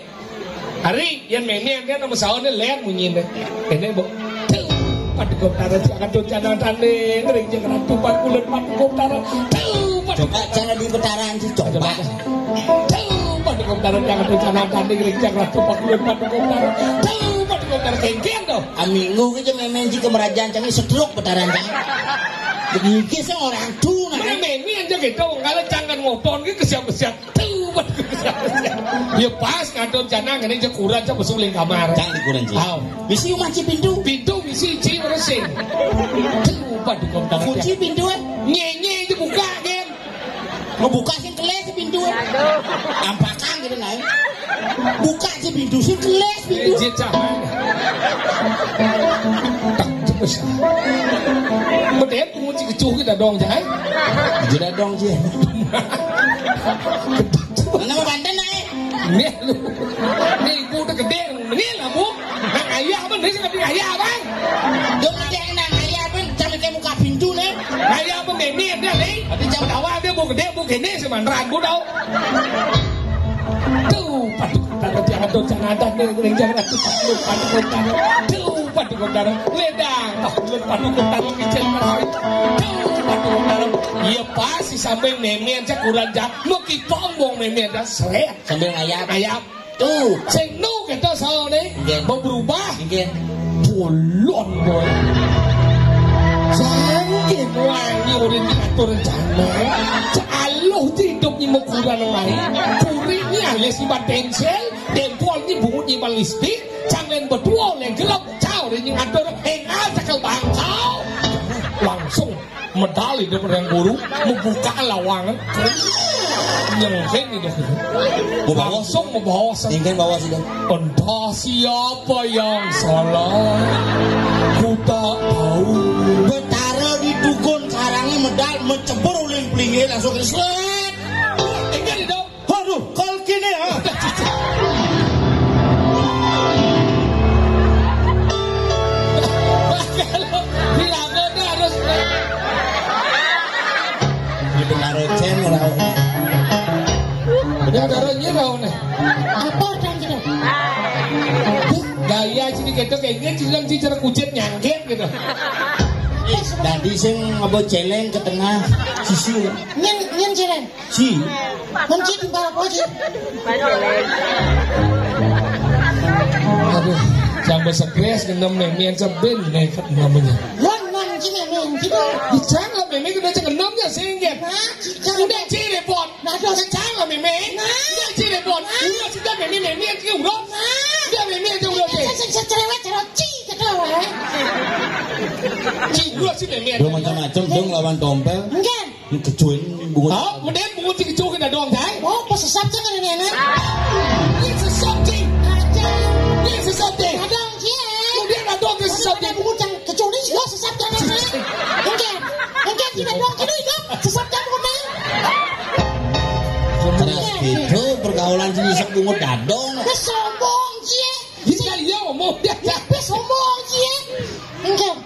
Ari, yén mémé kan nama saoné lén munyiné. Kéné, Bu. Tuh, Paduka Betara, jangan tuh jangan tanding, ring jangan tuh pakulun Paduka Betara. Tuh, Paduka. Coba cara di betaran sih, coba. Coba. Tuh, Paduka Betara, jangan tuh jangan tanding, ring jangan tuh pakulun Paduka Betara. Tuh, Paduka Betara, kéngkén tuh. Aminggu aja mémé ji kemerajan, cang setruk betaran, cang. Jadi, kisah orang tuh, nah. Mémé aja gitu, kalau jangan ngopon gitu, kesiap-kesiap. Tuh, Paduka. Ya pas, ngadon janang, ini aja kuran, coba suling kamar. Jangan dikuran, Ci. Aw. Misi umah, Ci, pintu. Pintu misi, Ci, resing. Tuh, Paduka. Kunci pintu, eh. Nyenye aja buka, Gen. Ngebuka sih kelih sih pintu, eh. Ampakan gitu, nah. Buka sih pintu, sih kelih pintu. Eh, Ci, cah. Tak, terus. Betul. Kunci kecuh kita dong, Jai. Jeda dong, Jai. Mana mau Banten, Nai? Ini lu. Ini ibu udah gede, ini lah, Bu. Nang ayah apa, ini seperti ayah apa? Dong, ada yang nang ayah apa? Cari kayak muka pintu, nih. Ayah apa, Memi, ada, nih? Tapi jam awal dia, Bu, gede, Bu, gini, semanteran, Bu, tau. Tuh, Paduka Betara, jangan tuh, jangan ada nih, ning jangan tuh, Paduka Betara. Tuh, Paduka Betara, ledang. Tuh, Paduka Betara, kicil. Tuh, Paduka Betara. Iya, pas si samping mémé aja kurang jak. Mau kipong bong mémé aja, seret. Sambil ngayap. Ngayap. Tuh. Sing nu kita salah nih. Nggih. Mau berubah. Nggih. Bolon, boy. Sangking wangi udah diatur rencana. Caluh hidup ni mau kurang lain. Puri ni alias iban pensil. Dempol ni bungut ni iban lipstik. Cang lain berdua, lain gelap. Cau, dia ni ngatur. Engal, cakal bangkau. Langsung medal hidup orang guru. Membuka lawangan. Nyengkeng ni dia. Mau bawa? Langsung mau bawa. Nyengkeng bawa sih, dong. Entah siapa yang salah. Ku tak tahu. Betara di tukun sarangnya medal. Mencebur uling pelinggih langsung ke seret. Tinggal di dong. Aduh, kal kini, ha? Dilakukan harus. Di Betara Cén, ora. Betara nyirau nih. Apa dan gitu? Gaya sini gitu, kayaknya cenderung cicer kucit nyangkit gitu. Tadi sing ngebo celeng ke tengah sisi. Nyen, nyen celeng. Ci. Mem Ci, timpal apa, Ci? Aduh, jambé stres ngenem mémé sebin nekat namanya. Wan nang Ci mémé gitu. Dicang lah mémé kena cek ngenem ya singkir. Nah, Ci, jangan. Udah Ci repot. Nah, terus. Kecang lah mémé. Nah. Udah Ci repot. Nah. Udah sudah mémé, mémé aja udah. Nah. Udah mémé aja udah deh. Saya, saya, saya cerewet, cerewet, Ci, gitu loh, ya. Ci udah sih mémé aja. Udah macam-macam dong lawan tompel. Enggak. Kecuin bungut. Ha, mending bungut sing kecuin dah dong, Jai. Oh, pesesat jangan ini, enak. Ini sesat, Ci. Aja. Ini sesat, Ci. Dadong, Ci, eh. Kemudian dadong ke sesat, Ci. Bungut yang kecuin juga sesat jangan, eh. Enggak. Enggak, Ci, dadong, Ci, juga sesat jangan, bungut, eh. Terus gitu, pergaulan sini sesat bungut dadong. Wis sombong, Ci, eh. Iya, iya, ngomong. Iya, iya. Wis sombong, Ci, eh. Enggak.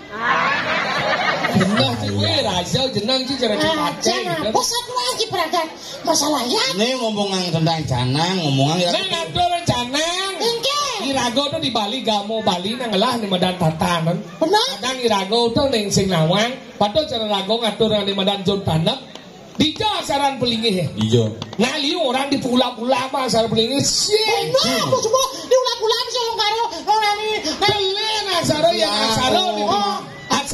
Bener sih, weh, raja jenang sih, cara dipakai, jangan gitu. Pusat lagi, Pragat. Masalah ya. Ini ngomongan tentang canang, ngomongan ya. Nang ngatur canang. Enggak. Iraga tuh di Bali, gamo Bali, nang ngelah di Medan Tatanan. Benar. Kadang iraga tuh ning sing nawang, padahal cara raga ngatur nang di Medan Jun Tanem. Dija asaran pelinggih. Iya. Nah, liu orang di pula-pula apa asaran pelinggih? Sih. Benar, aku semua di pula-pula bisa orang karo, orang ini. Belen asara yang asara di. Oh.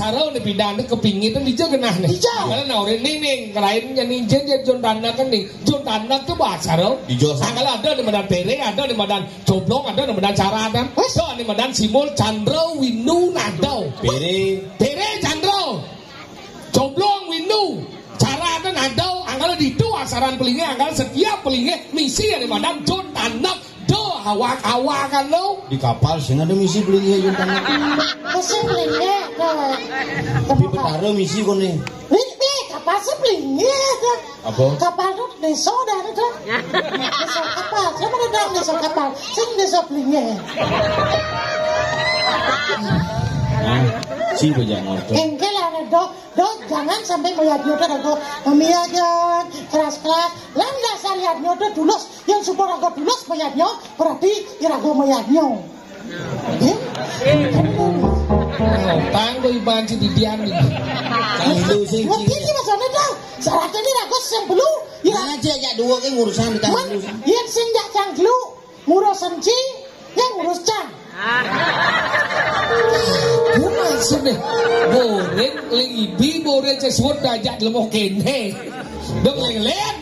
Karo né pidan kepingin to dija genah né. Dija. Kalau nah orang ning ning kelain nyanyi jen jen Jon Tanak kan nih. Jon Tanak to bahasa ro. Dija. Angkal ada di madan pere, ada di madan coblong, ada di madan cara kan. Wes. To di madan simul Chandra Windu Nado. Pere. Pere Chandra. Coblong Windu. Cara kan ada, angkal ditu asaran pelinge, angkal setiap pelinge misi ada madan Jon Tanak. Do awak-awakan lo. Di kapal sing ada misi pelinge Jon Tanak. Misi pelinge ke, ke Tapi kapal. Betara misi koné. Nih, nih, kapal sih pelinge ke. Apa? Kapal tuh deso dah itu. Deso kapal. Siapa ada dalam deso kapal? Sing deso pelinge. Nah, si bajak motor. Engkel ada do, do, jangan sampai meyadnyo tuh aku memiajan keras-keras. Lan dasar yadnyo tuh tulus. Yang suka raga tulus mayadnyo, berarti iraga mayadnyo. Nggih? Tanggo iban ci didian iki. Canglu sing Ngerti iki maksudnya dah? Syaratnya ini raga sing belu. Ya, Nah, aja jak dua ke urusan kita Man, dulu. Yen sing jak canglu, ngurus senci, yang ngurus cang. Ku maksudnya, boring, ling ibi, boring, sesuatu dajak lemo kene. Dong leng-leng.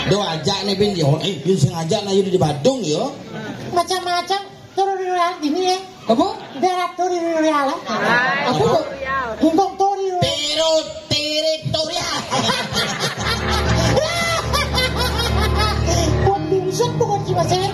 Do ajak nih bin yo, eh bin sing ajak nah yo di Badung yo. Macam-macam, turun di luar gini ya. Apa? Darat turun di luar lah. Apa tuh? Hingkong turun. Perut teritorial. Pun bungsut bukan cuma saya.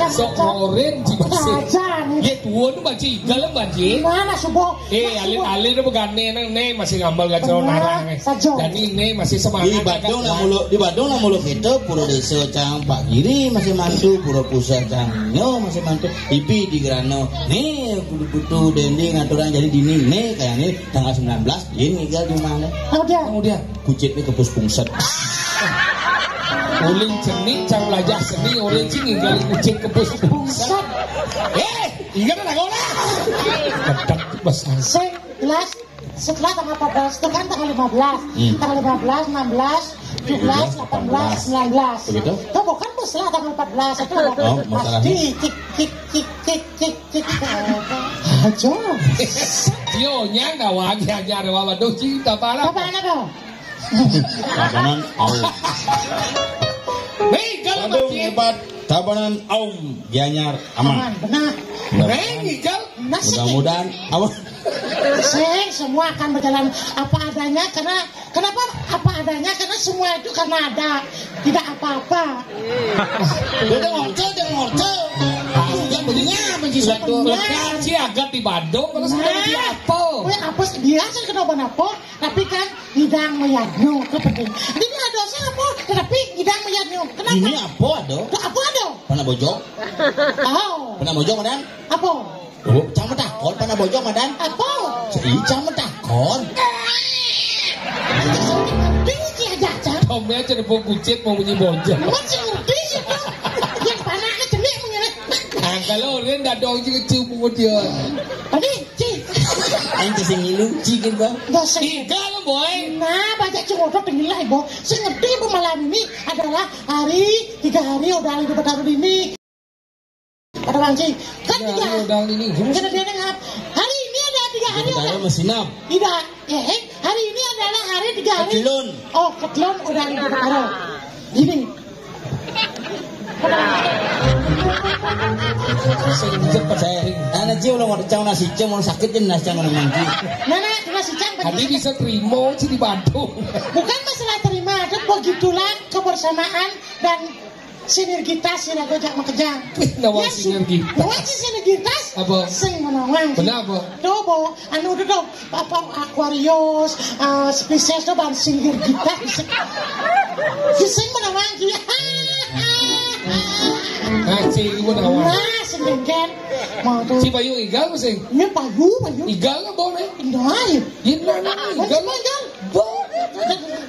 Sok oren ci masih. Aja nih. Ye tuan tu banci igal banci. Mana subuh? Eh, alit-alit tu begane nang ne masih ngambal gacor Benar, narang. Eh. Sajo. Jadi ne masih semangat. Di Badung nak muluk, di Badung nak muluk kita pura desa cang Pak Giri masih mantu, pura pusat cang nyo masih mantu. Ipi di Gerano. Nih butuh dending aturan jadi dini nih kayak nih tanggal sembilan belas ini tinggal di mana? Kemudian. Kemudian. Kucit ni kepus pungset. Uling seni, cang belajar seni, uling seni gali kucit kepus pungset. Eh, ingat anak orang. Kedak besar. Sing jelas setelah tanggal empat belas itu kan tanggal lima belas. Hmm. Tanggal lima belas, enam belas, tujuh belas, delapan belas, sembilan belas. Begitu? Itu bukan setelah tanggal empat belas itu ada Oh, masalahnya? Pasti cik cik cik cik cik cik. Aja. Yo nyang gawang ya nyar wawa doci tapala. Apa anak kau? Tabanan Aum. Hei, kalau Bandung masih hebat, Tabanan Aum, Gianyar aman. Aman, benar. Hei, kalau Nasib. Mudah-mudahan apa? Sing, semua akan berjalan apa adanya karena kenapa apa adanya karena semua itu karena ada tidak apa-apa. Udah ngorce, udah ngorce. Yang begini apa sih Suatu satu? Lekas sih agak di Badung, terus Nah, kemudian di apa? Gue apa sih? Dia sih kenapa-napa, tapi kan ngidang mayadnyo itu penting. Ini ada saya apa? Tetapi ngidang mayadnyo. Kenapa? Ini apa ada? Ada apa ada? Panah bojok? Oh. Panah bojok, Madan? Apa? Oh, cang matakon, panah bojok, Madan? Apa? Ih, cang matakon. Ini dia aja, cang. Tomnya cerita kucit mau bunyi bojok. Lu masih ngerti sih, tuh. Yang panahnya jenik punya. Nah, kalau orang dadong juga cium dia. Tadi, Ci. Aing teh sing ngilu, Ci gitu. Dosen. Igal, boy. Nah, banyak cengodot dengerin lah, Ibu. Sing ngerti, Ibu, malam ini adalah hari, tiga hari udah hari Ibu taruh ini. Ada Bang Ci. Kan Tiga tiga hari hari. Udah ini. Kena dia dengar. Hari ini ada tiga hari Ibu udah. Taruh masih enam. Tidak. Eh, eh, hari ini adalah hari tiga hari. Ketelun. Oh, ketelun udah hari Ibu taruh. Gini. Sing cepet saya. Anak Ci udah mau cang nasi cang mau sakit kan nasi cang mau mangki. Nah, nah, nasi cang Tadi bener. Bisa terima sih di Bandung. Bukan masalah terima, kan begitulah kebersamaan dan sinergitas yang aku ajak makejang. Nawa Ya, su- sinergitas. Bukan sih sinergitas. Apa? Sing menawang. Kenapa? Tuh, Bo. Anu tuh, tuh. Apa Aquarius, eh, Spesies tuh ban sinergitas. Sing menawang sih. Nah, sing menawang. Nah, sing dengken. Mau tuh. Si Bayu Igal sih. Ini Bayu, Bayu. Igal lah, Bo, nih. Nah, ya. Ini Igal. Bayu Igal. Bo.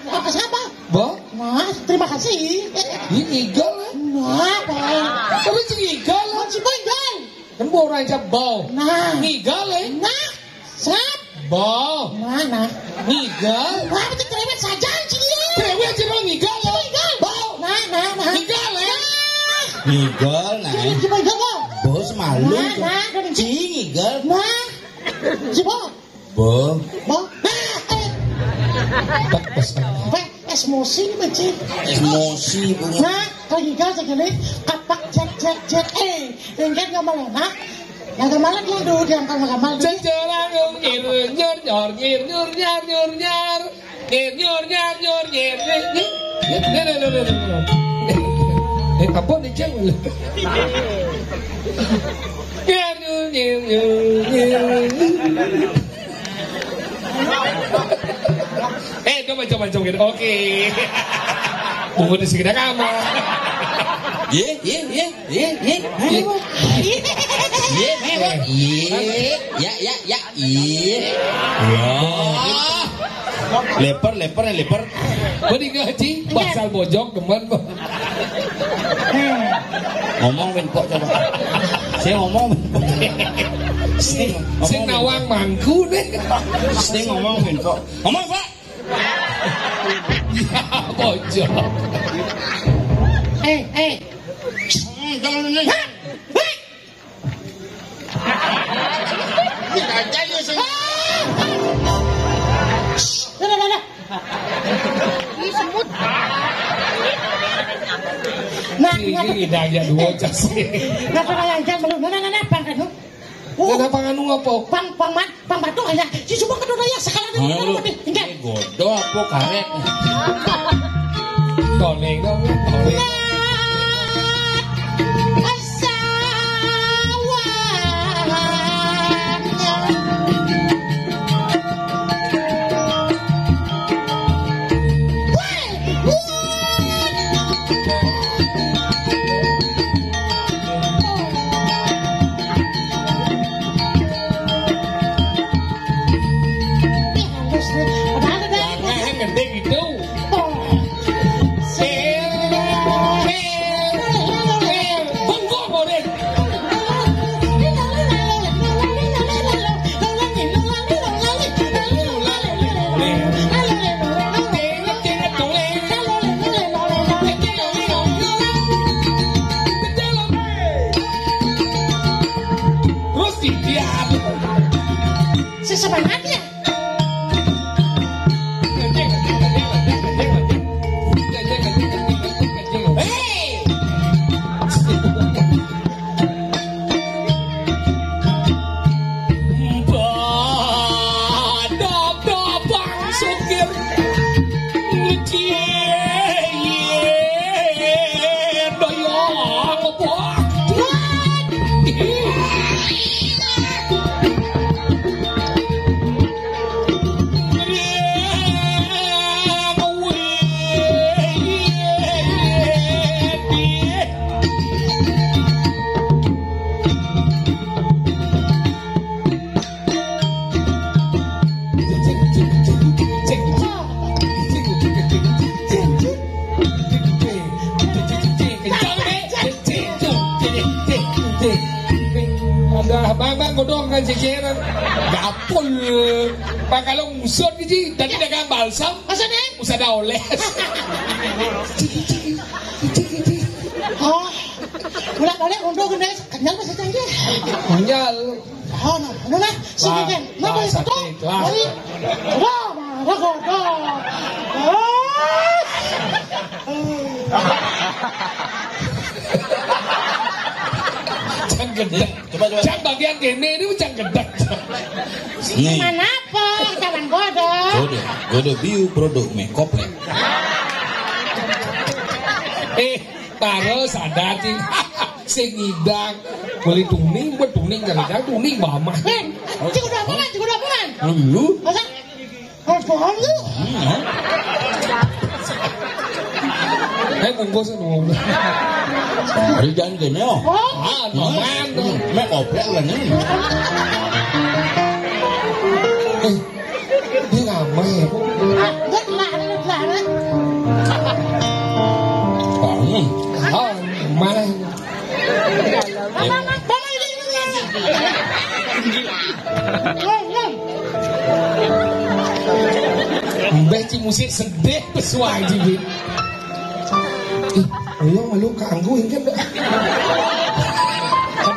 Apa siapa? Bo. Nah, terima kasih. Ini Igal, ya. Nah, Bo. Tapi si Igal, ya. Si Bo Igal. Kan Bo orang Jabau. Nah. Igal, ya. Nah. Sap. Bo. Nah, nah. Igal. Wah, betul cerewet saja, Ci. Cerewet, Ci, Bo, Igal, ya. Igal. Bo. Nah, nah, nah. Igal, ya. Nah. Igal, nah. Ci, Ci, Bo Igal, Bo. Bos malu. Nah, nah, nah. Ci, Igal. Nah. Ci, Bo. Bo. Bo. Pas, pas. Wah, emosi, Beci. Emosi, Bu. Nah, kalau gitu aja gini, kapak jet, jet, jet, eh, yang kan nggak malah, nah. Yang kemarin dia dulu, yang kalau nggak malah. Sejarah nyur, nyur, nyur, nyur, nyur, nyur, nyur, nyur. Nyur, nyur, nyur, nyur, nyur, nyur, nyur. Nyur, nyur, nyur, nyur, nyur. Eh, apa nih, Ceng? Nyur, nyur, nyur, nyur, nyur. Eh, coba, coba, coba. Oke. Bungut di sekitar kamar. Ye, ye, ye, ye, ye. Ye, ye, ye. Ya, ya, ya, ye. Ya. Leper, leper, leper. Mending ngaji, pasal bojok, demen, Bang. Ngomong, Win, kok, coba. Saya ngomong, Win, kok. Sing, sing nawang mangku, nih. Sing ngomong, Win, kok. Ngomong, Pak. Ya, bojok. Eh, eh. Hmm, jangan ini. Hah? Hah? Ini aja ya, sih. Shh, udah, udah, udah. Ini semut. Nah, ini udah aja dua cas. Nah, kalau yang jam belum, nah, nah, nah, nah, Bang Kanu. Oh. Kenapa nganu apa? Bang, Bang Mat, Bang Batu aja. Si Subang Kedua Daya sekarang ini. Halo. Tinggal. Ini godo apa karet? Toning dong, toning. Jangan gede gitu. Terus didiam. Sesemangatnya. Ada abang-abang godong kan jejeran. Gapul. Pak kalau ngusut gitu, tadi dagang balsam. Masa nih? Usah dah oles. Oh, bolak-balik untuk kena kenyal masih canggih. Kenyal. Oh, no, no, no, sini kan. Nah, boleh satu. Mari. Wah, mana kau? Cang gedek. Coba, coba. Cang bagian kene ini cang gedek. Nih. Mana apa? Jangan bodoh. Bodoh, bodoh biu produk makeup ya. Eh, taruh sadar sih. Sing ngidang. Boleh tuning, buat tuning, kalau jangan tuning, mama. Eh, cik udah pulang, cik udah pulang. Lu? Masa? Apa lu? Hmm, ya. Eh, bungkus dulu. Hari jangan gini, oh. Oh. Ah, no, man. Hmm, mek koplek lah nih. Eh, dia ramai ya, Bu. Ah, dia telah, dia telah, dia. Bangun. Ah, mana? Mama, mama, mama, ini, ini, ini. Mbah ci musik sedih pesuai ci, Bi. Ih, ayo malu kanggo ini kan.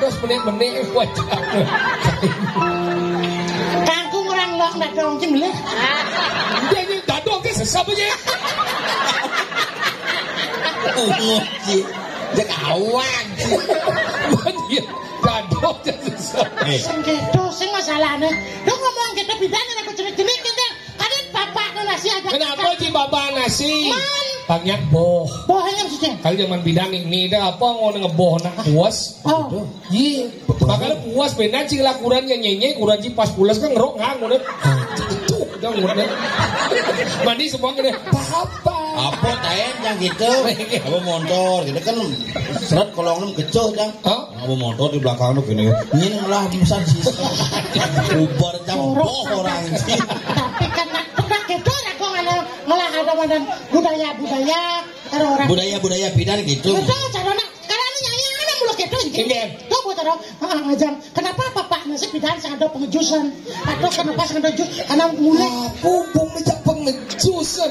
Terus menit-menit wajah. Kanggo orang Wong dadong ki melih. Dia ini dadong ki sesep aja. Ungu ki. Dia kawan ki. Iya, dadong ki sesep. Eh. Sing gitu, sing masalahnya. Lu ngomong gitu, bidan yang aku cerit-cerit gitu. Kadang bapak nu nasi aja. Kenapa ki bapak nasi? Man. Banyak boh. Boh aja maksudnya. Kalau zaman bidan ini dah apa, mau ngeboh nak puas. Oh. Iya. Makanya puas benar sih lah, kurang yang nyenye, kurang sih pas pulas kan ngerok ngang udah. Itu udah udah. Mandi semua gini. Apa? Apa taen yang gitu? Apa motor gitu kan, seret kolong kecoh, Jang. Hah? Apa motor di belakang tuh gini. Nyin lah, misal sih. Ubar, Jang. Boh orang sih. Tapi kan nak pernah gitu, aku ngelah, ngelah ada mana budaya-budaya, orang. Budaya-budaya bidan gitu. Betul, cara nak. Karena ini nyanyi, ada mulut gitu. Iya. Tuh, buat orang, ah, ngajang. Kenapa bapak nasi bidan sing ada pengejusan? Atau kenapa sing ada jus? Karena mulai. Apa hubung ngejak pengejusan?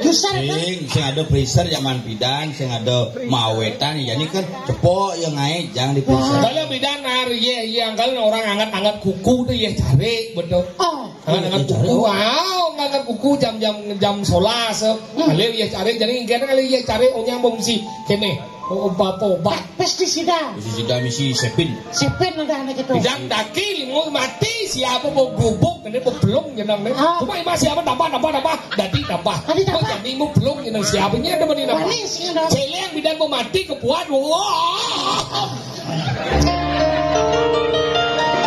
Jusan apa? Sing, sing ada freezer zaman bidan, sing ada mawetan, ya ini kan cepok ya ngae, jangan di freezer. Kalau bidan ar, iya, iya, kalau orang anget-anget kuku tuh ya cari, betul. Oh. Anget-anget kuku, wow, anget kuku jam-jam jam sebelas. Kalau ya cari, jadi ingat kalau ya cari, onyang bongsi, kene. Oh, obat-obat. Pestisida. Pestisida misi sepin. Sepin ada anak itu. Yang daki limo mati, siapa mau gubuk, ini mau belum jenang nih. Ah. Cuma imas siapa tambah, tambah, tambah, dadi tambah. Dadi tambah. Kok jadi mau belum jenang siapa ini ada mana tambah? Manis, ya, dong. Celeng bidan mau mati kebuat. Wah.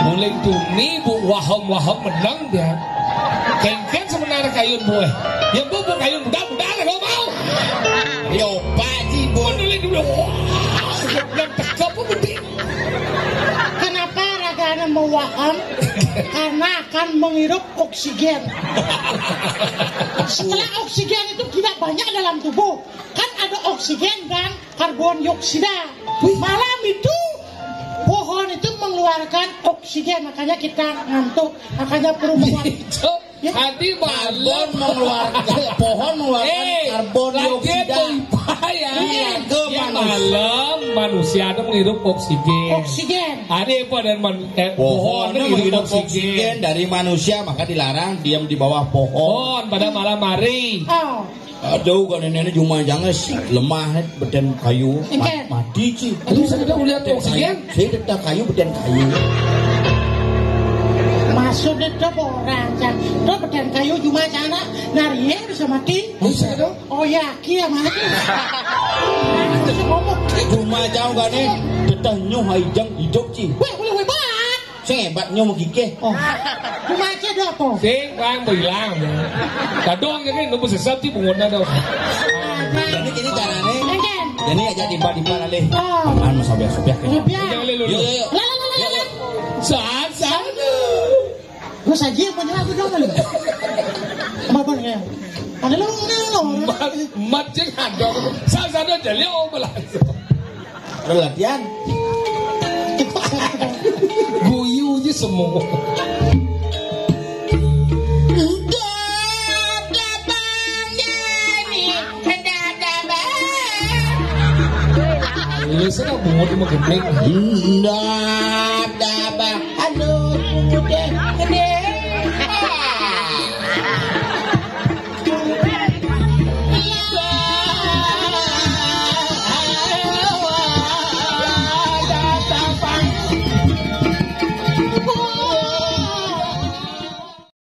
Mulai tuni bu waham-waham menang dia. Kengken sebenarnya kayun bu eh. Ya bu, bu kayun budak-budak lah kau mau. Ya opa ji bu. Dulu dulu. Wah, yang tekap apa gede? Kenapa ragana mau waham? Karena akan menghirup oksigen. Setelah oksigen itu tidak banyak dalam tubuh, kan ada oksigen dan karbon dioksida. Malam itu pohon itu mengeluarkan oksigen, makanya kita ngantuk, makanya perlu menguap. Itu. Ya. Tadi malam mengeluarkan, pohon mengeluarkan, eh, karbon dioksida. Iya, ke malam manusia ada menghirup oksigen. Oksigen. Ada apa dan man, eh, pohon, pohon itu menghirup oksigen. Oksigen dari manusia, maka dilarang diam di bawah pohon. Pohon pada malam hari. Oh. Aduh, kan ini cuma jangan sih lemah, eh, beden kayu. Mat-, mati sih. Aduh, saya udah lihat oksigen. Saya tetap kayu, beden kayu. Maksudnya tuh orang, Cang. Tuh beden kayu cuma sana, nari ya bisa mati. Bisa dong. Oh ya, kia mati. Cuma jauh kan nih, tetap nyuh hai jang hidup sih. Weh, boleh weh, Bang. Sing hebat nyuh mau gigih. Oh. Cuma aja ada apa? Sing, Bang, mau hilang. Kadang jadi nunggu sesat sih, bungut ada. Jadi gini caranya. Jadi aja tiba-tiba lalih. Oh. Apaan mau sobiak-sobiak ya? Sobiak. Yuk, yuk, yuk. Lah, lah, lah, lah, lah. Saat, saat. Gue saja yang punya lagu dong lu. Apa pun ya? Ada lu, lu, lu. Mat, mat jeung ada. Saat, saat aja lihat, oh, malah. Lu latihan. Guyu aja semua. Lu sana bungut mau gending. Ndap, dabah. Aduh, gede, gede.